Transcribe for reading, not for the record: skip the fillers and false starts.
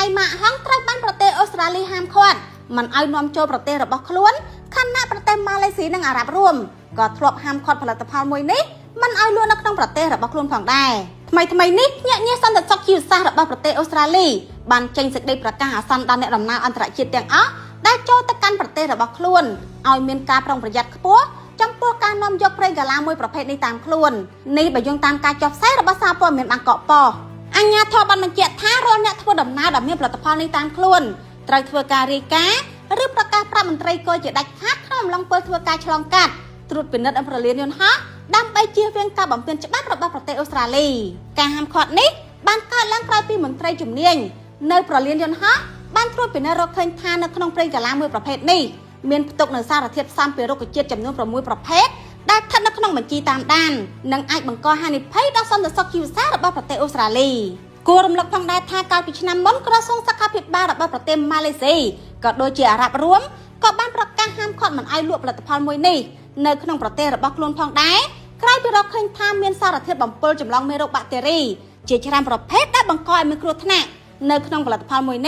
ថ្ងៃម៉ាកហុងត្រូវបានប្រទេសអូស្ត្រាលីហាមឃាត់មិនឲ្យនាំចូលប្រទេសរបស់ខ្លួនខណៈប្រទេសម៉ាឡេស៊ីនិងអារ៉ាប់រួមក៏ធ្លាប់ហាមឃាត់ផលិតផលមួយនេះមិនឲ្យលក់នៅក្នុងប្រទេសរបស់ខ្លួនផងដែរថ្មីថ្មីនេះភ្នាក់ងារសន្តិសុខជីវសាស្ត្ររបស់ប្រទេសអូស្ត្រាលីបានចេញសេចក្តីប្រកាសអាសន្នដល់អ្នកដំណើរអន្តរជាតិទាំងអស់ដែលចូលទៅកាន់ប្រទេសរបស់ខ្លួនឲ្យមានការប្រុងប្រយ័ត្នខ្ពស់ចំពោះការនាំយកប្រេងកាឡាមួយប្រភេទនេះតាមខ្លួននេះបើយោងតាមការចុះផ្សាយរបស់សារព័ត៌មានបាងកកប៉ុស្តិ៍អាជ្ញាធរបានបញ្ជាក់ថារាល់អ្នកធ្វើដំណើរដែលមានផលិតផលនេះតាមខ្លួនត្រូវធ្វើការរាយការណ៍ឬប្រកាសប្រាប់មន្ត្រីគយជាដាច់ខាតក្នុងអំឡុងពេលធ្វើការឆ្លងកាត់ត្រួតពិនិត្យអំប្រលានយន្តហោះដើម្បីជៀសវាងការបំពានច្បាប់របស់ប្រទេសអូស្ត្រាលីការហាមឃាត់នេះបានកើតឡើងក្រោយពីមន្ត្រីជំនាញនៅប្រលានយន្តហោះបានត្រួតពិនិត្យរកឃើញថានៅក្នុងប្រេងកាឡាមួយប្រភេទនេះមានផ្ទុកនូវសារធាតុផ្សំពីរុក្ខជាតិចំនួន6ប្រភេទដែលស្ថិតនៅក្នុងបញ្ជីតាមដាននិងអាចបង្កហានិភ័យដល់សន្តិសុខជីវសាស្ត្ររបស់ប្រទេសអូស្ត្រាលីគួររំលឹកផងដែរថាកាលពីឆ្នាំមុនក្រសួងសុខាភិបាលរបស់ប្រទេសម៉ាឡេស៊ីក៏ដូចជាអារ៉ាប់រួមក៏បានប្រកាសហាមឃាត់មិនឲ្យលក់ផលិតផលមួយនេះនៅក្នុងប្រទេសរបស់ខ្លួនផងដែរក្រោយពីរកឃើញថាមានសារធាតុបំពុលចម្លងមេរោគបាក់តេរីជាច្រើនប្រភេទដែលបង្កឲ្យមានគ្រោះថ្នាក់នៅក្នុងផលិតផលមួយនេះ។